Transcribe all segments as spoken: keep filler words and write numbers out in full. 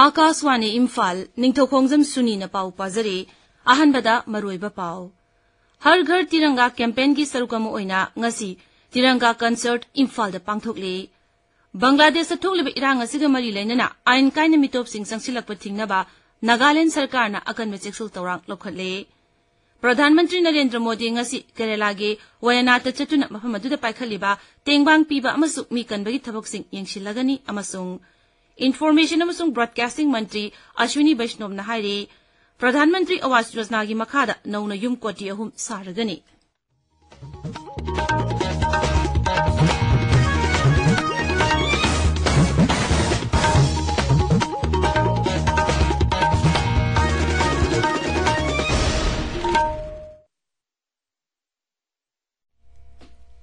ꯑꯥꯀꯥꯁꯋꯥꯅꯤ ꯏꯝꯐꯥꯜ, ꯅꯤꯡꯊꯧꯈꯣꯡꯖꯝ ꯁꯨꯅꯤꯅ ꯄꯥꯎ ꯄꯥꯖꯔꯤ꯫ ꯑꯍꯥꯟꯕꯗ ꯃꯔꯨꯑꯣꯏꯕ ꯄꯥꯎ꯫ ꯍꯔ ꯘꯔ ꯇꯤꯔꯪꯒꯥ ꯀꯦꯝꯄꯦꯟꯒꯤ ꯁꯔꯨꯛ ꯑꯃ ꯑꯣꯏꯅ ꯉꯁꯤ ꯇꯤꯔꯪꯒꯥ ꯀꯟꯁꯔꯠ ꯏꯝꯐꯥꯜꯗ ꯄꯥꯡꯊꯣꯛꯂꯤ꯫ ꯕꯪꯒ꯭ꯂꯥꯗꯦꯁꯇ ꯊꯣꯛꯂꯤꯕ ꯏꯔꯥꯡ ꯑꯁꯤꯒ ꯃꯔꯤ ꯂꯩꯅꯅ ꯑꯥꯏꯟ ꯀꯥꯏꯅ ꯃꯤꯇꯣꯞꯁꯤꯡ ꯆꯪꯁꯤꯜꯂꯛꯄ ꯊꯤꯡꯅꯕ ꯅꯥꯒꯥꯂꯦꯟꯗ ꯁꯔꯀꯥꯔꯅ ꯑꯀꯟꯕ ꯆꯦꯛꯁꯤꯜ ꯊꯧꯔꯥꯡ ꯂꯧꯈꯠꯂꯦ꯫ ꯄ꯭ꯔꯙꯥꯟ ꯃꯟꯇ꯭ꯔꯤ ꯅꯔꯦꯟꯗ꯭ꯔ ꯃꯣꯗꯤ ꯉꯁꯤ ꯀꯦꯔꯦꯂꯥꯒꯤ ꯋꯥꯌꯥꯅꯥꯗꯇ ꯆꯠꯇꯨꯅ ꯃꯐꯝ ꯑꯗꯨꯗ ꯄꯥꯏꯈꯠꯂꯤꯕ ꯇꯦꯡꯕꯥꯡ ꯄꯤꯕ ꯑꯃꯁꯨꯡ ꯃꯤ ꯀꯟꯕꯒꯤ ꯊꯕꯛꯁꯤꯡ ꯌꯦꯡꯁꯤꯜꯂꯒꯅꯤ ꯑꯃꯁꯨꯡ ꯏꯟꯐꯣꯔꯃꯦꯁꯟ ꯑꯃꯁꯨꯡ ꯕ꯭ꯔꯣꯗꯀꯥꯁꯇꯤꯡ ꯃꯟꯇ꯭ꯔꯤ ꯑꯁ꯭ꯋꯤꯅꯤ ꯕꯩꯁꯅꯣꯞꯅ ꯍꯥꯏꯔꯤ, ꯄ꯭ꯔꯙꯥꯟ ꯃꯟꯇ꯭ꯔꯤ ꯑꯋꯥꯁ ꯌꯣꯖꯅꯥꯒꯤ ꯃꯈꯥꯗ ꯅꯧꯅ ꯌꯨꯝ ꯀꯣꯇꯤ ꯑꯍꯨꯝ ꯁꯥꯔꯒꯅꯤ꯫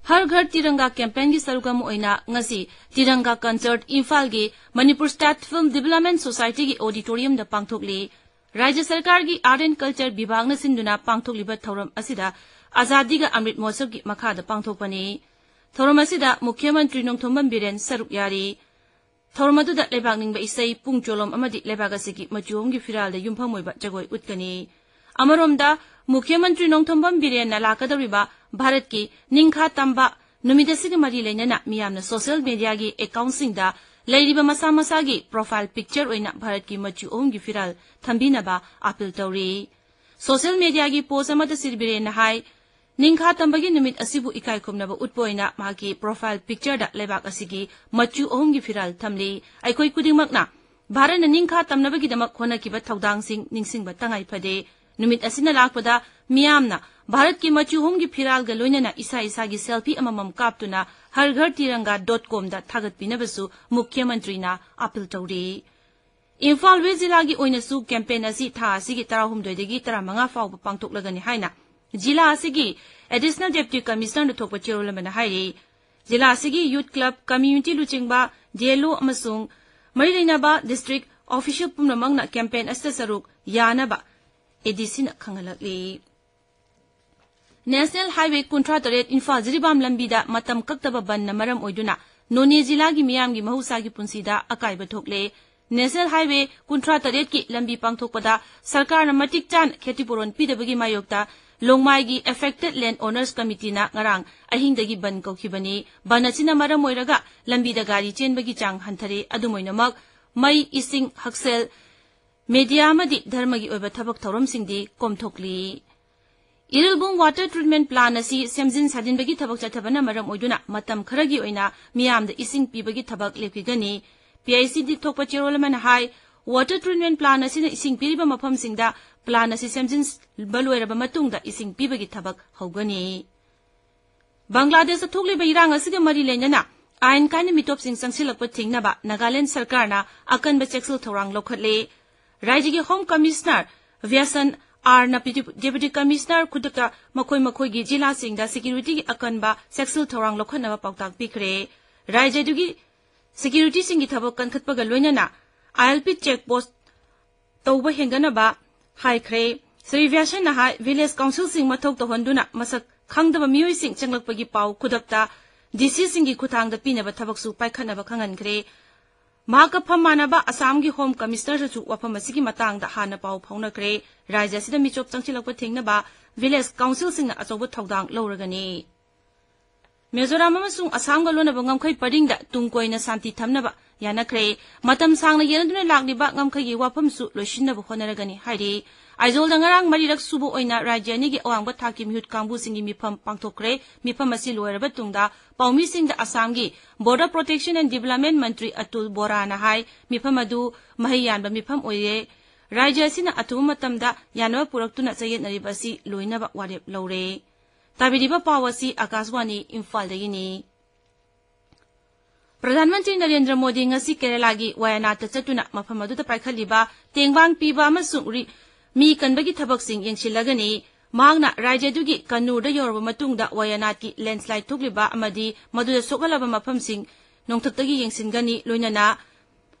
ꯍꯔ ꯘꯔ ꯇꯤꯔꯪꯒꯥ ꯀꯦꯝꯄꯦꯟꯒꯤ ꯁꯔꯨꯛ ꯑꯃ ꯑꯣꯏꯅ ꯉꯁꯤ ꯇꯤꯔꯪꯒꯥ ꯀꯟꯁꯔꯠ ꯏꯝꯐꯥꯜꯒꯤ ꯃꯅꯤꯄꯨꯔ ꯁ꯭ꯇꯦꯠ ꯐꯤꯜꯝ ꯗꯤꯕꯦꯂꯞꯃꯦꯟ ꯁꯣꯁꯥꯏꯇꯤꯒꯤ ꯑꯣꯗꯤꯇꯣꯔꯤꯌꯝꯗ ꯄꯥꯡꯊꯣꯛꯂꯤ꯫ ꯔꯥꯖ꯭ꯌ ꯁꯔꯀꯥꯔꯒꯤ ꯑꯥꯔꯠ ꯑꯦꯟ ꯀꯜꯆꯔ ꯕꯤꯚꯥꯒꯅ ꯁꯤꯟꯗꯨꯅ ꯄꯥꯡꯊꯣꯛꯂꯤꯕ ꯊꯧꯔꯝ ꯑꯁꯤꯗ ꯑꯖꯥꯗꯤꯒ ꯑꯃ꯭ꯔꯤꯠ ꯃꯍꯣꯠꯁꯕꯒꯤ ꯃꯈꯥꯗ ꯄꯥꯡꯊꯣꯛꯄꯅꯤ꯫ ꯊꯧꯔꯝ ꯑꯁꯤꯗ ꯃꯨꯈ꯭ꯌ ꯃꯟꯇ꯭ꯔꯤ ꯅꯣꯡꯊꯣꯝꯕꯝ ꯕꯤꯔꯦꯟ ꯁꯔꯨꯛ ꯌꯥꯔꯤ꯫ ꯊꯧꯔꯝ ꯑꯗꯨꯗ ꯂꯩꯕꯥꯛ ꯅꯤꯡꯕ ꯏꯁꯩ, ꯄꯨꯡ ꯆꯣꯂꯣꯝ ꯑꯃꯗꯤ ꯂꯩꯕꯥꯛ ꯑꯁꯤꯒꯤ ꯃꯆꯨ ꯑꯍꯨꯝꯒꯤ ꯐꯤꯔꯥꯜꯗ ꯌꯨꯝꯐꯝ ꯑꯣꯏꯕ ꯖꯒꯣꯏ ꯎꯠꯀꯅꯤ꯫ ꯑꯃꯔꯣꯝꯗ, ꯃꯨꯈ꯭ꯌ ꯃꯟꯇ꯭ꯔꯤ ꯅꯣꯡꯊꯣꯝꯕꯝ ꯕꯤꯔꯦꯟꯅ ꯂꯥꯛꯀꯗꯧꯔꯤꯕ ꯚꯥꯔꯠꯀꯤ ꯅꯤꯡꯈꯥ ꯇꯝꯕ ꯅꯨꯃꯤꯠ ꯑꯁꯤꯒꯤ ꯃꯔꯤ ꯂꯩꯅꯅ ꯃꯤꯌꯥꯝꯅ ꯁꯣꯁꯤꯌꯦꯜ ꯃꯦꯗꯤꯌꯥꯒꯤ ꯑꯦꯀꯥꯎꯟꯠꯁꯤꯡꯗ ꯂꯩꯔꯤꯕ ꯃꯁꯥ ꯃꯁꯥꯒꯤ ꯄ꯭ꯔꯣꯐꯥꯏꯜ ꯄꯤꯛꯆꯔ ꯑꯣꯏꯅ ꯚꯥꯔꯠꯀꯤ ꯃꯆꯨ ꯑꯍꯨꯝꯒꯤ ꯐꯤꯔꯥꯜ ꯊꯝꯕꯤꯅꯕ ꯑꯥꯄꯤꯜ ꯇꯧꯔꯤ꯫ ꯁꯣꯁꯤꯌꯦꯜ ꯃꯦꯗꯤꯌꯥꯒꯤ ꯄꯣꯁ ꯑꯃꯗ ꯁ꯭ꯔꯤ ꯕꯤꯔꯦꯟꯅ ꯍꯥꯏ, ꯅꯤꯡꯈꯥ ꯇꯝꯕꯒꯤ ꯅꯨꯃꯤꯠ ꯑꯁꯤꯕꯨ ꯏꯀꯥꯏ ꯈꯨꯝꯅꯕ ꯎꯠꯄ ꯑꯣꯏꯅ ꯃꯍꯥꯛꯀꯤ ꯄ꯭ꯔꯣꯐꯥꯏꯜ ꯄꯤꯛꯆꯔꯗ ꯂꯩꯕꯥꯛ ꯑꯁꯤꯒꯤ ꯃꯆꯨ ꯑꯍꯨꯝꯒꯤ ꯐꯤꯔꯥꯜ ꯊꯝꯂꯤ꯫ ꯑꯩꯈꯣꯏ ꯈꯨꯗꯤꯡꯃꯛꯅ ꯚꯥꯔꯠꯅ ꯅꯤꯡꯈꯥ ꯇꯝꯅꯕꯒꯤꯗꯃꯛ ꯍꯣꯠꯅꯈꯤꯕ ꯊꯧꯗꯥꯡꯁꯤꯡ ꯅꯤꯡꯁꯤꯡꯕ ꯇꯉꯥꯏ ꯐꯗꯦ꯫ ꯅꯨꯃꯤꯠ ꯑꯁꯤꯅ ꯂꯥꯛꯄꯗ ꯃꯤꯌꯥꯝꯅ ꯚꯥꯔꯠꯀꯤ ꯃꯆꯨ ꯑꯍꯨꯝꯒꯤ ꯐꯤꯔꯥꯜꯒ ꯂꯣꯏꯅꯅ ꯏꯁꯥ ꯏꯁꯥꯒꯤ ꯁꯦꯜꯐꯤ ꯑꯃꯃꯝ ꯀꯥꯞꯇꯨꯅ ꯍꯔ ꯘꯔ ꯇꯤꯔꯪꯒꯥ ꯗꯣꯠ ꯀꯣꯝꯗ ꯊꯥꯒꯠꯄꯤꯅꯕꯁꯨ ꯃꯨꯈ꯭ꯌ ꯃꯟꯇ꯭ꯔꯤꯅ ꯑꯥꯄꯤꯜ ꯇꯧꯔꯤ꯫ ꯏꯝꯐꯥꯜ ꯋꯦꯁ ꯖꯤꯂꯥꯒꯤ ꯑꯣꯏꯅꯁꯨ ꯀꯦꯝꯄꯦꯟ ꯑꯁꯤ ꯊꯥ ꯑꯁꯤꯒꯤ ꯇꯔꯥꯍꯨꯝꯗꯣꯏꯗꯒꯤ ꯇꯔꯥꯃꯉꯥ ꯐꯥꯎꯕ ꯄꯥꯡꯊꯣꯛꯂꯒꯅꯤ ꯍꯥꯏꯅ ꯖꯤꯂꯥ ꯑꯁꯤꯒꯤ ꯑꯦꯗꯤꯁꯅꯦꯜ ꯗꯦꯄ꯭ꯌꯨꯇꯤ ꯀꯃꯤꯁꯅꯔꯅ ꯊꯣꯛꯄ ꯆꯦꯔꯣꯜ ꯑꯃꯅ ꯍꯥꯏꯔꯤ꯫ ꯖꯤꯂꯥ ꯑꯁꯤꯒꯤ ꯌꯨꯊ ꯀ꯭ꯂꯕ, ꯀꯝꯃ꯭ꯌꯨꯅꯤꯇꯤ ꯂꯨꯆꯤꯡꯕ, ꯖꯦ ꯑꯦꯜ ꯑꯣ ꯑꯃꯁꯨꯡ ꯃꯔꯤ ꯂꯩꯅꯕ ꯗꯤꯁꯇ꯭ꯔꯤꯛ ꯑꯣꯐꯤꯁꯤꯌꯦꯜ ꯄꯨꯝꯅꯃꯛꯅ ꯀꯦꯝꯄꯦꯟ ꯑꯁꯤꯗ ꯁꯔꯨꯛ ꯌꯥꯅꯕ ꯑꯦ ꯗꯤ ꯁꯤꯅ ꯈꯪꯍꯜꯂꯛꯂꯤ꯫ ꯅꯦꯁꯅꯦꯜ ꯍꯥꯏꯋꯦ ꯀꯨꯟꯊ꯭ꯔꯥ ꯇꯔꯦꯠ ꯏꯝꯐꯥꯜ ꯖꯤꯔꯤꯕꯥꯝ ꯂꯝꯕꯤꯗ ꯃꯇꯝ ꯀꯛꯇꯕ ꯕꯟꯅ ꯃꯔꯝ ꯑꯣꯏꯗꯨꯅ ꯅꯣꯅꯦ ꯖꯤꯂꯥꯒꯤ ꯃꯤꯌꯥꯝꯒꯤ ꯃꯍꯧꯁꯥꯒꯤ ꯄꯨꯟꯁꯤꯗ ꯑꯀꯥꯏꯕ ꯊꯣꯛꯂꯦ꯫ ꯅꯦꯁꯅꯦꯜ ꯍꯥꯏꯋꯦ ꯀꯨꯟꯊ꯭ꯔꯥ ꯇꯔꯦꯠꯀꯤ ꯂꯝꯕꯤ ꯄꯥꯡꯊꯣꯛꯄꯗ ꯁꯔꯀꯥꯔꯅ ꯃꯇꯤꯛ ꯆꯥꯅ ꯈꯦꯇꯤꯄꯨꯔꯣꯟ ꯄꯤꯗꯕꯒꯤ ꯃꯥꯌꯣꯛꯇ ꯂꯣꯡꯃꯥꯏꯒꯤ ꯑꯦꯐꯦꯛꯇꯦꯗ ꯂꯦꯟ ꯑꯣꯅꯔꯁ ꯀꯃꯤꯇꯤꯅ ꯉꯔꯥꯡ ꯑꯍꯤꯡꯗꯒꯤ ꯕꯟ ꯀꯧꯈꯤꯕꯅꯤ꯫ ꯕꯟ ꯑꯁꯤꯅ ꯃꯔꯝ ꯑꯣꯏꯔꯒ ꯂꯝꯕꯤꯗ ꯒꯥꯔꯤ ꯆꯦꯟꯕꯒꯤ ꯆꯥꯡ ꯍꯟꯊꯔꯦ꯫ ꯑꯗꯨꯝ ꯑꯣꯏꯅꯃꯛ, ꯃꯩ, ꯏꯁꯤꯡ, ꯍꯛꯁꯦꯜ, ꯃꯦꯗꯤꯌꯥ ꯑꯃꯗꯤ ꯙꯔꯃꯒꯤ ꯑꯣꯏꯕ ꯊꯕꯛ ꯊꯧꯔꯝꯁꯤꯡꯗꯤ ꯀꯣꯝꯊꯣꯛꯂꯤ꯫ ꯏꯔꯤꯜꯕꯨꯡ ꯋꯥꯇꯔ ꯇ꯭ꯔꯤꯠꯃꯦꯟ ꯄ꯭ꯂꯥꯟ ꯑꯁꯤ ꯁꯦꯝꯖꯤꯟ ꯁꯥꯖꯤꯟꯕꯒꯤ ꯊꯕꯛ ꯆꯠꯊꯕꯅ ꯃꯔꯝ ꯑꯣꯏꯗꯨꯅ ꯃꯇꯝ ꯈꯔꯒꯤ ꯑꯣꯏꯅ ꯃꯤꯌꯥꯝꯗ ꯏꯁꯤꯡ ꯄꯤꯕꯒꯤ ꯊꯕꯛ ꯂꯦꯞꯈꯤꯒꯅꯤ꯫ ꯄꯤ ꯑꯥꯏ ꯁꯤꯗꯤ ꯊꯣꯛꯄ ꯆꯦꯔꯣꯜ ꯑꯃꯅ ꯍꯥꯏ, ꯋꯥꯇꯔ ꯇ꯭ꯔꯤꯠꯃꯦꯟ ꯄ꯭ꯂꯥꯟ ꯑꯁꯤꯅ ꯏꯁꯤꯡ ꯄꯤꯔꯤꯕ ꯃꯐꯝꯁꯤꯡꯗ ꯄ꯭ꯂꯥꯟ ꯑꯁꯤ ꯁꯦꯝꯖꯤꯟꯕ ꯂꯣꯏꯔꯕ ꯃꯇꯨꯡꯗ ꯏꯁꯤꯡ ꯄꯤꯕꯒꯤ ꯊꯕꯛ ꯍꯧꯒꯅꯤ꯫ ꯕꯪꯒ꯭ꯂꯥꯗꯦꯁꯇ ꯊꯣꯛꯂꯤꯕ ꯏꯔꯥꯡ ꯑꯁꯤꯒ ꯃꯔꯤ ꯂꯩꯅꯅ ꯑꯥꯏꯟ ꯀꯥꯏꯅ ꯃꯤꯇꯣꯞꯁꯤꯡ ꯆꯪꯁꯤꯜꯂꯛꯄ ꯊꯤꯡꯅꯕ ꯅꯥꯒꯥꯂꯦꯟꯗ ꯁꯔꯀꯥꯔꯅ ꯑꯀꯟꯕ ꯆꯦꯛꯁꯤꯜ ꯊꯧꯔꯥꯡ ꯂꯧꯈꯠꯂꯦ꯫ ꯔꯥꯖ꯭ꯌꯒꯤ ꯍꯣꯝ ꯀꯃꯤꯁꯅꯔ ꯚ꯭ꯌꯥꯁꯟ ꯑꯥꯔꯅ ꯗꯦꯄꯨꯇꯤ ꯀꯃꯤꯁꯅꯔ ꯈꯨꯗꯛꯇ ꯃꯈꯣꯏ ꯃꯈꯣꯏꯒꯤ ꯖꯤꯂꯥꯁꯤꯡꯗ ꯁꯦꯀ꯭ꯌꯨꯔꯤꯇꯤꯒꯤ ꯑꯀꯟꯕ ꯆꯦꯛꯁꯤꯜ ꯊꯧꯔꯥꯡ ꯂꯧꯈꯠꯅꯕ ꯄꯥꯎꯇꯥꯛ ꯄꯤꯈ꯭ꯔꯦ꯫ ꯔꯥꯖ꯭ꯌꯗꯨꯒꯤ ꯁꯦꯀ꯭ꯌꯨꯔꯤꯇꯤꯁꯤꯡꯒꯤ ꯊꯕꯛ ꯀꯟꯈꯠꯄꯒ ꯂꯣꯏꯅꯅ ꯑꯥꯏ ꯑꯦꯜ ꯄꯤ ꯆꯦꯛ ꯄꯣꯁ ꯇꯧꯕ ꯍꯦꯟꯒꯠꯅꯕ ꯍꯥꯏꯈ꯭ꯔꯦ꯫ ꯁ꯭ꯔꯤ ꯚ꯭ꯌꯥꯁꯟꯅ ꯍꯥꯏ, ꯚꯤꯂꯦꯖ ꯀꯥꯎꯟꯁꯤꯜꯁꯤꯡ ꯃꯊꯧ ꯇꯧꯍꯟꯗꯨꯅ ꯃꯁꯛ ꯈꯪꯗꯕ ꯃꯤꯑꯣꯏꯁꯤꯡ ꯆꯪꯂꯛꯄꯒꯤ ꯄꯥꯎ ꯈꯨꯗꯛꯇ ꯗꯤ ꯁꯤꯁꯤꯡꯒꯤ ꯈꯨꯠꯊꯥꯡꯗ ꯄꯤꯅꯕ ꯊꯕꯛꯁꯨ ꯄꯥꯏꯈꯠꯅꯕ ꯈꯪꯍꯟꯈ꯭ꯔꯦ꯫ ꯃꯍꯥꯛꯀ ꯐꯝ ꯃꯥꯟꯅꯕ ꯑꯁꯥꯝꯒꯤ ꯍꯣꯝ ꯀꯃꯤꯁꯅꯔꯗꯁꯨ ꯋꯥꯐꯝ ꯑꯁꯤꯒꯤ ꯃꯇꯥꯡꯗ ꯍꯥꯟꯅ ꯄꯥꯎ ꯐꯥꯎꯅꯈ꯭ꯔꯦ꯫ ꯔꯥꯖ꯭ꯌ ꯑꯁꯤꯗ ꯃꯤꯆꯣꯞ ꯆꯪꯁꯤꯜꯂꯛꯄ ꯊꯤꯡꯅꯕ ꯚꯤꯂꯦꯖ ꯀꯥꯎꯟꯁꯤꯜꯁꯤꯡꯅ ꯑꯆꯧꯕ ꯊꯧꯗꯥꯡ ꯂꯧꯔꯒꯅꯤ꯫ ꯃꯤꯖꯣꯔꯥꯝ ꯑꯃꯁꯨꯡ ꯑꯁꯥꯝꯒ ꯂꯣꯟꯅꯕ ꯉꯝꯈꯩ ꯄꯔꯤꯡꯗ ꯇꯨꯡ ꯀꯣꯏꯅ ꯁꯥꯟꯇꯤ ꯊꯝꯅꯕ ꯌꯥꯅꯈ꯭ꯔꯦ꯫ ꯃꯇꯝ ꯁꯥꯡꯅ ꯌꯦꯟꯅꯗꯨꯅ ꯂꯥꯛꯂꯤꯕ ꯉꯝꯈꯩꯒꯤ ꯋꯥꯐꯝꯁꯨ ꯂꯣꯏꯁꯤꯟꯅꯕ ꯍꯣꯠꯅꯔꯒꯅꯤ ꯍꯥꯏꯔꯤ꯫ ꯑꯥꯏꯖꯣꯜꯗ ꯉꯔꯥꯡ ꯃꯔꯤꯔꯛ ꯁꯨꯕ ꯑꯣꯏꯅ ꯔꯥꯖ꯭ꯌ ꯑꯅꯤꯒꯤ ꯑꯋꯥꯡꯕ ꯊꯥꯛꯀꯤ ꯃꯤꯍꯨꯠ ꯀꯥꯡꯕꯨꯁꯤꯡꯒꯤ ꯃꯤꯐꯝ ꯄꯥꯡꯊꯣꯛꯈ꯭ꯔꯦ꯫ ꯃꯤꯐꯝ ꯑꯁꯤ ꯂꯣꯏꯔꯕ ꯇꯨꯡꯗ ꯄꯥꯎꯃꯤꯁꯤꯡꯗ ꯑꯁꯥꯝꯒꯤ Border Protection and Development ꯃꯟꯇ꯭ꯔꯤ ꯑꯇꯨꯜ ꯕꯣꯔꯥꯅ ꯍꯥꯏ, ꯃꯤꯐꯝ ꯑꯗꯨ ꯃꯍꯩ ꯌꯥꯟꯕ ꯃꯤꯐꯝ ꯑꯣꯏꯔꯦ꯫ ꯔꯥꯖ꯭ꯌ ꯑꯁꯤꯅ ꯑꯊꯨꯕ ꯃꯇꯝꯗ ꯌꯥꯅꯕ ꯄꯨꯔꯛꯇꯨꯅ ꯆꯌꯦꯠꯅꯔꯤꯕ ꯑꯁꯤ ꯂꯣꯏꯅꯕ ꯋꯥꯔꯦꯞ ꯂꯧꯔꯦ꯫ ꯇꯥꯕꯤꯔꯤꯕ ꯄꯥꯎ ꯑꯁꯤ ꯑꯥꯀꯥꯁꯕꯥꯅꯤ ꯏꯝꯐꯥꯜꯗꯒꯤꯅꯤ꯫ ꯄ꯭ꯔꯙꯥꯟ ꯃꯟꯇ꯭ꯔꯤ ꯅꯔꯦꯟꯗ꯭ꯔ ꯃꯣꯗꯤ ꯉꯁꯤ ꯀꯦꯔꯂꯥꯒꯤ ꯋꯥꯌꯥꯅꯥꯠꯇ ꯆꯠꯇꯨꯅ ꯃꯐꯝ ꯑꯗꯨꯗ ꯄꯥꯏꯈꯠꯂꯤꯕ ꯇꯦꯡꯕꯥꯡ ꯄꯤꯕ ꯑꯃꯁꯨꯡ ꯔꯤ-, ꯃꯤ ꯀꯟꯕꯒꯤ ꯊꯕꯛꯁꯤꯡ ꯌꯦꯡꯁꯤꯜꯂꯒꯅꯤ꯫ ꯃꯍꯥꯛꯅ ꯔꯥꯖ꯭ꯌꯗꯨꯒꯤ ꯀꯟꯅꯨꯔꯗ ꯌꯧꯔꯕ ꯃꯇꯨꯡꯗ ꯋꯥꯌꯥꯅꯥꯠꯀꯤ ꯂꯦꯟꯁ꯭ꯂꯥꯏꯗ ꯊꯣꯛꯂꯤꯕ ꯑꯃꯗꯤ ꯃꯗꯨꯗ ꯁꯣꯛꯍꯜꯂꯕ ꯃꯐꯝꯁꯤꯡ ꯅꯣꯡꯊꯛꯇꯒꯤ ꯌꯦꯡꯁꯤꯟꯒꯅꯤ, ꯂꯣꯏꯅꯅ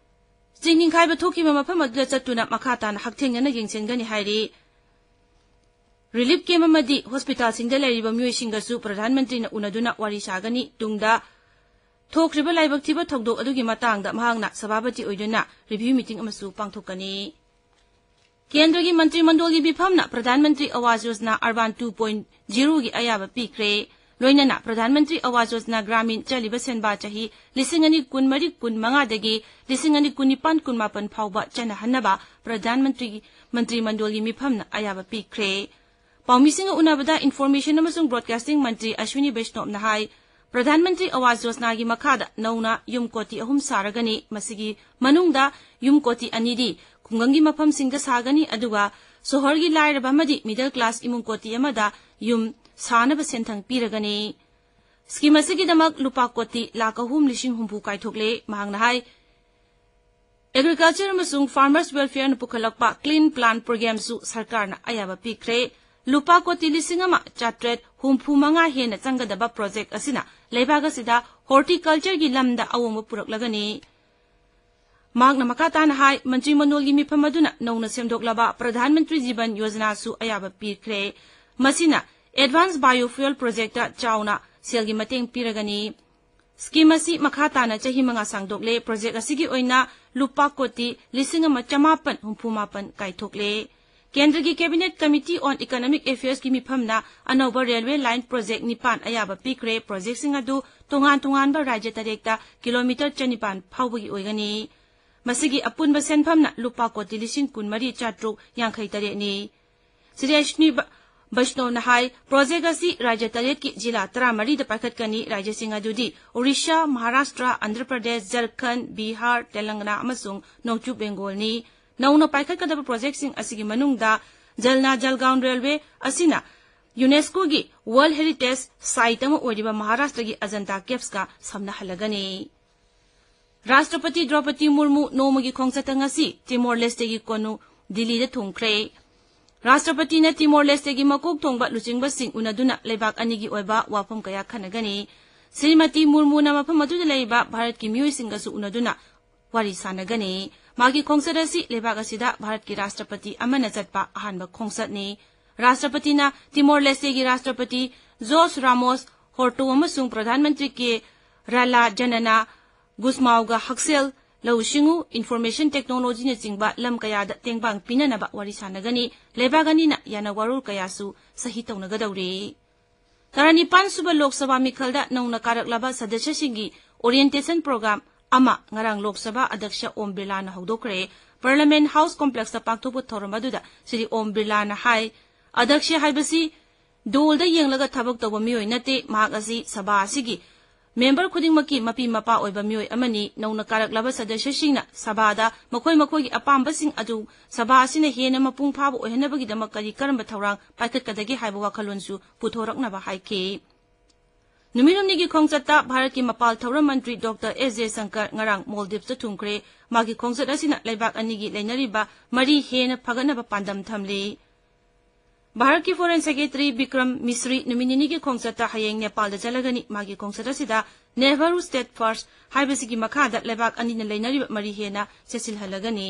ꯆꯤꯡ ꯅꯤꯡꯈꯥꯏꯕ ꯊꯣꯛꯈꯤꯕ ꯃꯐꯝ ꯑꯗꯨꯗ ꯆꯠꯇꯨꯅ ꯃꯈꯥ ꯇꯥꯅ ꯍꯛꯊꯦꯡꯅꯅ ꯌꯦꯡꯁꯤꯟꯒꯅꯤ ꯍꯥꯏꯔꯤ꯫ ꯔꯤꯂꯤꯐ ꯀꯦꯝꯞ ꯑꯃꯗꯤ ꯍꯣꯁꯄꯤꯇꯥꯜꯁꯤꯡꯗ ꯂꯩꯔꯤꯕ ꯃꯤꯑꯣꯏꯁꯤꯡꯒꯁꯨ ꯄ꯭ꯔꯙꯥꯟ ꯃꯟꯇ꯭ꯔꯤꯅ ꯎꯅꯗꯨꯅ ꯋꯥꯔꯤ ꯁꯥꯒꯅꯤ꯫ ꯇꯨꯡꯗ ꯊꯣꯛꯈ꯭ꯔꯤꯕ ꯂꯥꯏꯕꯛ ꯊꯤꯕ ꯊꯧꯗꯣꯛ ꯑꯗꯨꯒꯤ ꯃꯇꯥꯡꯗ ꯃꯍꯥꯛꯅ ꯁꯚꯥꯄꯇꯤ ꯑꯣꯏꯗꯨꯅ ꯔꯤꯚ꯭ꯌꯨ ꯃꯤꯇꯤꯡ ꯑꯃꯁꯨ ꯄꯥꯡꯊꯣꯛꯀꯅꯤ꯫ ꯀꯦꯟꯗ꯭ꯔꯒꯤ ꯃꯟꯇ꯭ꯔꯤ ꯃꯟꯗꯣꯜꯒꯤ ꯃꯤꯐꯝꯅ Pradhan Mantri Awas Yojana urban two point ꯖꯤꯔꯣꯒꯤ ꯑꯌꯥꯕ ꯄꯤꯈ꯭ꯔꯦ꯫ ꯂꯣꯏꯅꯅ ꯄ꯭ꯔꯙꯥꯟ ꯃꯟꯇ꯭ꯔꯤ ꯑꯋꯥꯖ ꯌꯣꯖꯅꯥ ꯒ꯭ꯔꯥꯃꯤꯟ ꯆꯠꯂꯤꯕ ꯁꯦꯟꯕꯥ ꯆꯍꯤ ꯂꯤꯁꯤꯡ ꯑꯅꯤ ꯀꯨꯟꯃꯔꯤ ꯀꯨꯟꯃꯉꯥꯗꯒꯤ ꯂꯤꯁꯤꯡ ꯑꯅꯤ ꯀꯨꯟꯅꯤꯄꯥꯟ ꯀꯨꯟꯃꯥꯄꯟ ꯐꯥꯎꯕ ꯆꯠꯅꯍꯟꯅꯕ ꯄ꯭ꯔꯙꯥꯟ ꯃꯟꯇ꯭ꯔꯤ, ꯃꯟꯇ꯭ꯔꯤ ꯃꯟꯗꯣꯜꯒꯤ ꯃꯤꯐꯝꯅ ꯑꯌꯥꯕ ꯄꯤꯈ꯭ꯔꯦ꯫ ꯄꯥꯎꯃꯤꯁꯤꯡꯒ ꯎꯅꯕꯗ ꯏꯟꯐꯣꯔꯃꯦꯁꯟ ꯑꯃꯁꯨꯡ ꯕ꯭ꯔꯣꯗꯀꯥꯁꯇꯤꯡ ꯃꯟꯇ꯭ꯔꯤ ꯑꯁ꯭ꯋꯤꯅꯤ ꯕꯩꯁꯅꯣꯞꯅ ꯍꯥꯏ, ꯄ꯭ꯔꯙꯥꯟ ꯃꯟꯇ꯭ꯔꯤ ꯑꯋꯥꯖ ꯌꯣꯖꯅꯥꯒꯤ ꯃꯈꯥꯗ ꯅꯧꯅ ꯌꯨꯝ ꯀꯣꯇꯤ ꯑꯍꯨꯝ ꯁꯥꯔꯒꯅꯤ꯫ ꯃꯁꯤꯒꯤ ꯃꯅꯨꯡꯗ ꯌꯨꯝ ꯀꯣꯇꯤ ꯑꯅꯤꯗꯤ ꯈꯨꯡꯒꯪꯒꯤ ꯃꯐꯝꯁꯤꯡꯗ ꯁꯥꯒꯅꯤ, ꯑꯗꯨꯒ ꯁꯣꯍꯔꯒꯤ ꯂꯥꯏꯔꯕ ꯑꯃꯗꯤ ꯃꯤꯗꯜ ꯀ꯭ꯂꯥꯁ ꯏꯃꯨꯡ ꯀꯣꯇꯤ ꯑꯃꯗ ꯌꯨꯝ ꯁꯥꯅꯕ ꯁꯦꯟꯊꯪ ꯄꯤꯔꯒꯅꯤ꯫ ꯁ꯭ꯀꯤꯝ ꯑꯁꯤꯒꯤꯗꯃꯛ ꯂꯨꯄꯥ ꯀꯣꯇꯤ ꯂꯥꯈ ꯑꯍꯨꯝ ꯂꯤꯁꯤꯡ ꯍꯨꯝꯐꯨ ꯀꯥꯏꯊꯣꯛꯂꯦ꯫ ꯃꯍꯥꯛꯅ ꯍꯥꯏ, ꯑꯦꯒ꯭ꯔꯤꯀꯜꯆꯔ ꯑꯃꯁꯨꯡ ꯐꯥꯔꯃꯔꯁ ꯋꯦꯜꯐꯤꯌꯔꯅ ꯄꯨꯈꯠꯂꯛꯄ ꯀ꯭ꯂꯤꯟ ꯄ꯭ꯂꯥꯟ ꯄ꯭ꯔꯣꯒ꯭ꯔꯥꯝꯁꯨ ꯁꯔꯀꯥꯔꯅ ꯑꯌꯥꯕ ꯄꯤꯈ꯭ꯔꯦ꯫ ꯂꯨꯄꯥ ꯀꯣꯇꯤ ꯂꯤꯁꯤꯡ ꯑꯃ ꯆꯥꯇ꯭ꯔꯦꯠ ꯍꯨꯝꯐꯨ ꯃꯉꯥ ꯍꯦꯟꯅ ꯆꯪꯒꯗꯕ ꯄ꯭ꯔꯣꯖꯦꯛ ꯑꯁꯤꯅ ꯂꯩꯕꯥꯛ ꯑꯁꯤꯗ ꯍꯣꯔꯇꯤꯀꯜꯆꯔꯒꯤ ꯂꯝꯗ ꯑꯍꯣꯡꯕ ꯄꯨꯔꯛꯂꯒꯅꯤ꯫ ꯃꯍꯥꯛꯅ ꯃꯈꯥ ꯇꯥꯅ ꯍꯥꯏ, ꯃꯟꯇ꯭ꯔꯤ ꯃꯟꯗꯣꯜꯒꯤ ꯃꯤꯐꯝ ꯑꯗꯨꯅ ꯅꯧꯅ ꯁꯦꯝꯗꯣꯛꯂꯕ ꯄ꯭ꯔꯙꯥꯟ ꯃꯟꯇ꯭ꯔꯤ ꯖꯤꯕꯟ ꯌꯣꯖꯅꯥꯁꯨ ꯑꯌꯥꯕ ꯄꯤꯈ꯭ꯔꯦ꯫ ꯃꯁꯤꯅ ꯑꯦꯗꯚꯥꯟꯁ ꯕꯥꯏꯑꯣꯐ꯭ꯌꯨꯑꯦꯜ ꯄ꯭ꯔꯣꯖꯦꯛꯇ ꯆꯥꯎꯅ ꯁꯦꯜꯒꯤ ꯃꯇꯦꯡ ꯄꯤꯔꯒꯅꯤ꯫ ꯁ꯭ꯀꯤꯝ ꯑꯁꯤ ꯃꯈꯥ ꯇꯥꯅ ꯆꯍꯤ ꯃꯉꯥ ꯁꯥꯡꯗꯣꯛꯂꯦ꯫ ꯄ꯭ꯔꯣꯖꯦꯛ ꯑꯁꯤꯒꯤ ꯑꯣꯏꯅ ꯂꯨꯄꯥ ꯀꯣꯇꯤ ꯂꯤꯁꯤꯡ ꯑꯃ ꯆꯃꯥꯄꯟ ꯍꯨꯝꯐꯨ ꯃꯥꯄꯟ ꯀꯥꯏꯊꯣꯛꯂꯦ꯫ ꯀꯦꯟꯗ꯭ꯔꯒꯤ ꯀꯦꯕꯤꯅꯦꯠ ꯀꯃꯤꯇꯤ ꯑꯣꯟ ꯏꯀꯣꯅꯣꯃꯤꯛ ꯑꯦꯐꯤꯌꯔꯁꯀꯤ ꯃꯤꯐꯝꯅ ꯑꯅꯧꯕ ꯔꯦꯜꯋꯦ ꯂꯥꯏꯟ ꯄ꯭ꯔꯣꯖꯦꯛ ꯅꯤꯄꯥꯟ ꯑꯌꯥꯕ ꯄꯤꯈ꯭ꯔꯦ꯫ ꯄ꯭ꯔꯣꯖꯦꯛꯁꯤꯡ ꯑꯗꯨ ꯇꯣꯉꯥꯟ ꯇꯣꯉꯥꯟꯕ ꯔꯥꯖ꯭ꯌ ꯇꯔꯦꯠꯇ ꯀꯤꯂꯣꯃꯤꯇꯔ ꯆꯅꯤꯄꯥꯟ ꯐꯥꯎꯕꯒꯤ ꯑꯣꯏꯒꯅꯤ꯫ ꯃꯁꯤꯒꯤ ꯑꯄꯨꯟꯕ ꯁꯦꯟꯐꯝꯅ ꯂꯨꯄꯥ ꯀꯣꯇꯤ ꯂꯤꯁꯤꯡ ꯀꯨꯟꯃꯔꯤ ꯆꯥꯇ꯭ꯔꯨꯛ ꯌꯥꯡꯈꯩ ꯇꯔꯦꯠꯅꯤ꯫ ꯁ꯭ꯔꯤ ꯑꯁ꯭ꯋꯤꯅꯤ ꯕ-, ꯕꯩꯁꯅꯣꯞꯅ ꯍꯥꯏ, ꯄ꯭ꯔꯣꯖꯦꯛ ꯑꯁꯤ ꯔꯥꯖ꯭ꯌ ꯇꯔꯦꯠꯀꯤ ꯖꯤꯂꯥ ꯇꯔꯥꯃꯔꯤꯗ ꯄꯥꯏꯈꯠꯀꯅꯤ꯫ ꯔꯥꯖ꯭ꯌꯁꯤꯡ ꯑꯗꯨꯗꯤ ꯑꯣꯔꯤꯁꯥ, ꯃꯍꯥꯔꯥꯁꯇ꯭ꯔ, ꯑꯟꯙ꯭ꯔ ꯄ꯭ꯔꯗꯦꯁ, ꯖꯔꯈꯟꯗ, ꯕꯤꯍꯥꯔ, ꯇꯦꯂꯪꯒꯅꯥ ꯑꯃꯁꯨꯡ ꯅꯣꯡꯆꯨꯞ ꯕꯦꯡꯒꯣꯜꯅꯤ꯫ ꯅꯧꯅ ꯄꯥꯏꯈꯠꯀꯗꯕ ꯄ꯭ꯔꯣꯖꯦꯛꯁꯤꯡ ꯑꯁꯤꯒꯤ ꯃꯅꯨꯡꯗ ꯖꯜꯅꯥ ꯖꯜꯒꯥꯎꯟ ꯔꯦꯜꯋꯦ ꯑꯁꯤꯅ ꯌꯨꯅꯦꯁꯀꯣꯒꯤ ꯋꯥꯔꯜꯗ ꯍꯦꯔꯤꯇꯦꯖ ꯁꯥꯏꯠ ꯑꯃ ꯑꯣꯏꯔꯤꯕ ꯃꯍꯥꯔꯥꯁꯇ꯭ꯔꯒꯤ ꯑꯖꯟꯇꯥ ꯀꯦꯚꯁꯀ ꯁꯝꯅꯍꯜꯂꯒꯅꯤ꯫ ꯔꯥꯁꯇ꯭ꯔꯄꯇꯤ ꯗ꯭ꯔꯧꯄꯗꯤ ꯃꯨꯔꯃꯨ ꯅꯣꯡꯃꯒꯤ ꯈꯣꯡꯆꯠꯇ ꯉꯁꯤ ꯇꯤꯃꯣꯔ ꯂꯦꯁꯇꯦꯒꯤ ꯀꯣꯅꯨ ꯗꯤꯜꯂꯤꯗ ꯊꯨꯡꯈ꯭ꯔꯦ꯫ ꯔꯥꯁꯇ꯭ꯔꯄꯇꯤꯅ ꯇꯤꯃꯣꯔ ꯂꯦꯁꯇꯦꯒꯤ ꯃꯀꯣꯛ ꯊꯣꯡꯕ ꯂꯨꯆꯤꯡꯕꯁꯤꯡ ꯎꯅꯗꯨꯅ ꯂꯩꯕꯥꯛ ꯑꯅꯤꯒꯤ ꯑꯣꯏꯕ ꯋꯥꯐꯝ ꯀꯌꯥ ꯈꯟꯅꯒꯅꯤ꯫ ꯁ꯭ꯔꯤꯃꯇꯤ ꯃꯨꯔꯃꯨꯅ ꯃꯐꯝ ꯑꯗꯨꯗ ꯂꯩꯔꯤꯕ ꯚꯥꯔꯠꯀꯤ ꯃꯤꯑꯣꯏꯁꯤꯡꯒꯁꯨ ꯎꯅꯗꯨꯅ ꯋꯥꯔꯤ ꯁꯥꯟꯅꯒꯅꯤ꯫ ꯃꯥꯒꯤ ꯈꯣꯡꯆꯠ ꯑꯁꯤ ꯂꯩꯕꯥꯛ ꯑꯁꯤꯗ ꯚꯥꯔꯠꯀꯤ ꯔꯥꯁꯇ꯭ꯔꯄꯇꯤ ꯑꯃꯅ ꯆꯠꯄ ꯑꯍꯥꯟꯕ ꯈꯣꯡꯆꯠꯅꯤ꯫ ꯔꯥꯁꯇ꯭ꯔꯄꯇꯤꯅ ꯇꯤꯃꯣꯔ ꯂꯦꯁꯇꯦꯒꯤ ꯔꯥꯁꯇ꯭ꯔꯄꯇꯤ ꯖꯣꯁ ꯔꯥꯃꯣꯁ ꯍꯣꯔꯇꯣ ꯑꯃꯁꯨꯡ ꯄ꯭ꯔꯙꯥꯟ ꯃꯟꯇ꯭ꯔꯤ ꯀꯦ ꯔꯥꯂꯥ ꯖꯅꯅꯥ, ꯒꯨꯁꯃꯥꯎꯒ ꯍꯛꯁꯦꯜ, ꯂꯧꯎ ꯁꯤꯡꯎ, ꯏꯟꯐꯣꯔꯃꯦꯁꯟ ꯇꯦꯛꯅꯣꯂꯣꯖꯤꯅꯆꯤꯡꯕ ꯂꯝ ꯀꯌꯥꯗ ꯇꯦꯡꯕꯥꯡ ꯄꯤꯅꯅꯕ ꯋꯥꯔꯤ ꯁꯥꯟꯅꯒꯅꯤ꯫ ꯂꯩꯕꯥꯛ ꯑꯅꯤꯅ ꯌꯥꯅꯋꯥꯔꯣꯜ ꯀꯌꯥꯁꯨ ꯁꯍꯤ ꯇꯧꯅꯒꯗꯧꯔꯤ꯫ ꯇꯔꯥꯅꯤꯄꯥꯟ ꯁꯨꯕ ꯂꯣꯛ ꯁꯚꯥ ꯃꯤꯈꯜꯗ ꯅꯧꯅ ꯀꯥꯔꯛꯂꯕ ꯁꯗꯁ꯭ꯌꯁꯤꯡꯒꯤ ꯑꯣꯔꯤꯌꯦꯟꯇꯦꯁꯟ ꯄ꯭ꯔꯣꯒ꯭ꯔꯥꯝ ꯑꯃ ꯉꯔꯥꯡ ꯂꯣꯛ ꯁꯚꯥ ꯑꯗ꯭ꯌꯛꯁ ꯑꯣꯝ ꯕꯤꯔꯂꯥꯅ ꯍꯧꯗꯣꯛꯈ꯭ꯔꯦ꯫ ꯄꯥꯔꯂꯤꯌꯥꯃꯦꯟꯠ ꯍꯥꯎꯁ ꯀꯣꯝꯄ꯭ꯂꯦꯛꯁꯇ ꯄꯥꯡꯊꯣꯛꯄ ꯊꯧꯔꯝ ꯑꯗꯨꯗ ꯁ꯭ꯔꯤ ꯑꯣꯝ ꯕꯤꯔꯂꯥꯅ ꯍꯥꯏ, ꯑꯗ꯭ꯌꯛꯁ ꯍꯥꯏꯕꯁꯤ ꯗꯣꯜꯗ ꯌꯦꯡꯂꯒ ꯊꯕꯛ ꯇꯧꯕ ꯃꯤꯑꯣꯏ ꯅꯠꯇꯦ꯫ ꯃꯍꯥꯛ ꯑꯁꯤ ꯁꯚꯥ ꯑꯁꯤꯒꯤ ꯃꯦꯝꯕꯔ ꯈꯨꯗꯤꯡꯃꯛꯀꯤ ꯃꯄꯤ ꯃꯄꯥ ꯑꯣꯏꯕ ꯃꯤꯑꯣꯏ ꯑꯃꯅꯤ꯫ ꯅꯧꯅ ꯀꯥꯔꯛꯂꯕ ꯁꯗꯁ꯭ꯌꯁꯤꯡꯅ ꯁꯚꯥꯗ ꯃꯈꯣꯏ ꯃꯈꯣꯏꯒꯤ ꯑꯄꯥꯝꯕꯁꯤꯡ ꯑꯗꯨ ꯁꯚꯥ ꯑꯁꯤꯅ ꯍꯦꯟꯅ ꯃꯄꯨꯡ ꯐꯥꯕ ꯑꯣꯏꯍꯟꯅꯕꯒꯤꯗꯃꯛ ꯀꯔꯤ ꯀꯔꯝꯕ ꯊꯧꯔꯥꯡ ꯄꯥꯏꯈꯠꯀꯗꯒꯦ ꯍꯥꯏꯕ ꯋꯥꯈꯜꯂꯣꯟꯁꯨ ꯄꯨꯊꯣꯔꯛꯅꯕ ꯍꯥꯏꯈꯤ꯫ ꯅꯨꯃꯤꯠ ꯍꯨꯝꯅꯤꯒꯤ ꯈꯣꯡꯆꯠꯇ ꯚꯥꯔꯠꯀꯤ ꯃꯄꯥꯟ ꯊꯧꯔꯝ ꯃꯟꯇ꯭ꯔꯤ ꯗꯣꯛꯇꯔ ꯑꯦꯁ ꯖꯌꯁꯪꯀꯔ ꯉꯔꯥꯡ ꯃꯣꯜꯗꯤꯞꯁꯇ ꯊꯨꯡꯈ꯭ꯔꯦ꯫ ꯃꯥꯒꯤ ꯈꯣꯡꯆꯠ ꯑꯁꯤꯅ ꯂꯩꯕꯥꯛ ꯑꯅꯤꯒꯤ ꯂꯩꯅꯔꯤꯕ ꯃꯔꯤ ꯍꯦꯟꯅ ꯐꯒꯠꯅꯕ ꯄꯥꯟꯗꯝ ꯊꯝꯂꯤ꯫ ꯚꯥꯔꯠꯀꯤ ꯐꯣꯔꯦꯟ ꯁꯦꯀ꯭ꯔꯦꯇꯔꯤ ꯕꯤꯀ꯭ꯔꯝ ꯃꯤꯁ꯭ꯔꯤ ꯅꯨꯃꯤꯠ ꯅꯤꯅꯤꯒꯤ ꯈꯣꯡꯆꯠꯇ ꯍꯌꯦꯡ ꯅꯦꯄꯥꯜꯗ ꯆꯠꯂꯒꯅꯤ꯫ ꯃꯥꯒꯤ ꯈꯣꯡꯆꯠ ꯑꯁꯤꯗ ꯅꯦꯍꯔꯨ ꯁ꯭ꯇꯦꯠ ꯐꯔꯁ꯭ꯠ ꯍꯥꯏꯕꯁꯤꯒꯤ ꯃꯈꯥꯗ ꯂꯩꯕꯥꯛ ꯑꯅꯤꯅ ꯂꯩꯅꯔꯤꯕ ꯃꯔꯤ ꯍꯦꯟꯅ ꯆꯦꯠꯁꯤꯜꯍꯜꯂꯒꯅꯤ꯫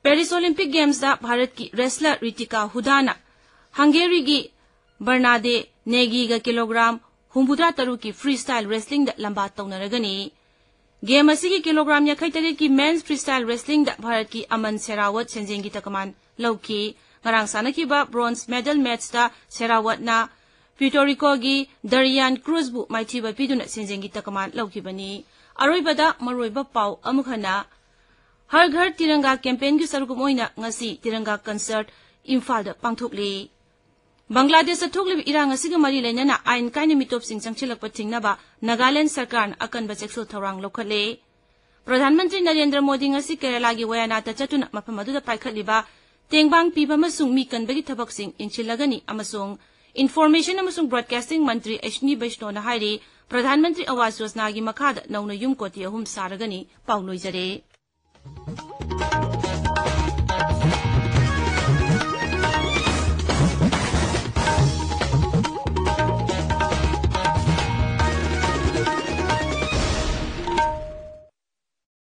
ꯄꯦꯔꯤꯁ ꯑꯣꯂꯤꯝꯄꯤꯛ ꯒꯦꯝꯁꯇ ꯚꯥꯔꯠꯀꯤ ꯔꯦꯁꯂꯔ ꯔꯤꯇꯤꯀꯥ ꯍꯨꯗꯥꯅ ꯍꯪꯒꯦꯔꯤꯒꯤ ꯕꯔꯅꯥꯗꯦ ꯅꯦꯒꯤꯒ ꯀꯤꯂꯣꯒ꯭ꯔꯥꯝ ꯍꯨꯝꯐꯨꯇꯔꯥ ꯇꯔꯨꯛꯀꯤ ꯐ꯭ꯔꯤ ꯁ꯭ꯇꯥꯏꯜ ꯔꯦꯁꯂꯤꯡꯗ ꯂꯝꯕꯥ ꯇꯧꯅꯔꯒꯅꯤ꯫ ꯒꯦꯝ ꯑꯁꯤꯒꯤ ꯀꯤꯂꯣꯒ꯭ꯔꯥꯝ ꯌꯥꯡꯈꯩ ꯇꯔꯦꯠꯀꯤ ꯃꯦꯟꯁ ꯐ꯭ꯔꯤ ꯁ꯭ꯇꯥꯏꯜ ꯔꯦꯁꯂꯤꯡꯗ ꯚꯥꯔꯠꯀꯤ ꯑꯃꯟ ꯁꯦꯔꯥꯋꯠ ꯁꯦꯟꯖꯦꯡꯒꯤ ꯇꯀꯃꯥꯟ ꯂꯧꯈꯤ꯫ ꯉꯔꯥꯡ ꯁꯥꯟꯅꯈꯤꯕ ꯕ꯭ꯔꯣꯟꯖ ꯃꯦꯗꯜ ꯃꯦꯆꯇ ꯁꯦꯔꯥꯋꯠꯅ ꯄ꯭ꯌꯨꯇꯣꯔꯤꯀꯣꯒꯤ ꯗꯔꯤꯌꯥꯟ ꯀ꯭ꯔꯨꯖꯕꯨ ꯃꯥꯏꯊꯤꯕ ꯄꯤꯗꯨꯅ ꯁꯦꯟꯖꯦꯡꯒꯤ ꯇꯀꯃꯥꯟ ꯂꯧꯈꯤꯕꯅꯤ꯫ ꯑꯔꯣꯏꯕꯗ ꯃꯔꯨꯑꯣꯏꯕ ꯄꯥꯎ ꯑꯃꯨꯛ ꯍꯟꯅ, ꯍꯔ ꯘꯔ ꯇꯤꯔꯪꯒꯥ ꯀꯦꯝꯄꯦꯟꯒꯤ ꯁꯔꯨꯛ ꯑꯃ ꯑꯣꯏꯅ ꯉꯁꯤ ꯇꯤꯔꯪꯒꯥ ꯀꯟꯁꯔꯠ ꯏꯝꯐꯥꯜꯗ ꯄꯥꯡꯊꯣꯛꯂꯤ꯫ ꯕꯪꯒ꯭ꯂꯥꯗꯦꯁꯇ ꯊꯣꯛꯂꯤꯕ ꯏꯔꯥꯡ ꯑꯁꯤꯒ ꯃꯔꯤ ꯂꯩꯅꯅ ꯑꯥꯏꯟ ꯀꯥꯏꯅ ꯃꯤꯇꯣꯞꯁꯤꯡ ꯆꯪꯁꯤꯜꯂꯛꯄ ꯊꯤꯡꯅꯕ ꯅꯥꯒꯥꯂꯦꯟꯗ ꯁꯔꯀꯥꯔꯅ ꯑꯀꯟꯕ ꯆꯦꯛꯁꯤꯜ ꯊꯧꯔꯥꯡ ꯂꯧꯈꯠꯂꯦ꯫ ꯄ꯭ꯔꯙꯥꯟ ꯃꯟꯇ꯭ꯔꯤ ꯅꯔꯦꯟꯗ꯭ꯔ ꯃꯣꯗꯤ ꯉꯁꯤ ꯀꯦꯔꯂꯥꯒꯤ ꯋꯥꯌꯥꯅꯥꯗꯇ ꯆꯠꯇꯨꯅ ꯃꯐꯝ ꯑꯗꯨꯗ ꯄꯥꯏꯈꯠꯂꯤꯕ ꯇꯦꯡꯕꯥꯡ ꯄꯤꯕ ꯑꯃꯁꯨꯡ ꯃꯤ ꯀꯟꯕꯒꯤ ꯊꯕꯛꯁꯤꯡ ꯌꯦꯡꯁꯤꯜꯂꯒꯅꯤ ꯑꯃꯁꯨꯡ ꯏꯟꯐꯣꯔꯃꯦꯁꯟ ꯑꯃꯁꯨꯡ ꯕ꯭ꯔꯣꯗꯀꯥꯁꯇꯤꯡ ꯃꯟꯇ꯭ꯔꯤ ꯑꯦꯁ꯭ꯋꯤꯅꯤ ꯕꯩꯁꯅꯣꯅ ꯍꯥꯏꯔꯤ, ꯄ꯭ꯔꯙꯥꯟ ꯃꯟꯇ꯭ꯔꯤ ꯑꯋꯥꯁ ꯌꯣꯖꯅꯥꯒꯤ ꯃꯈꯥꯗ ꯅꯧꯅ ꯌꯨꯝ ꯀꯣꯇꯤ ꯑꯍꯨꯝ ꯁꯥꯔꯒꯅꯤ꯫ ꯄꯥꯎ ꯂꯣꯏꯖꯔꯦ꯫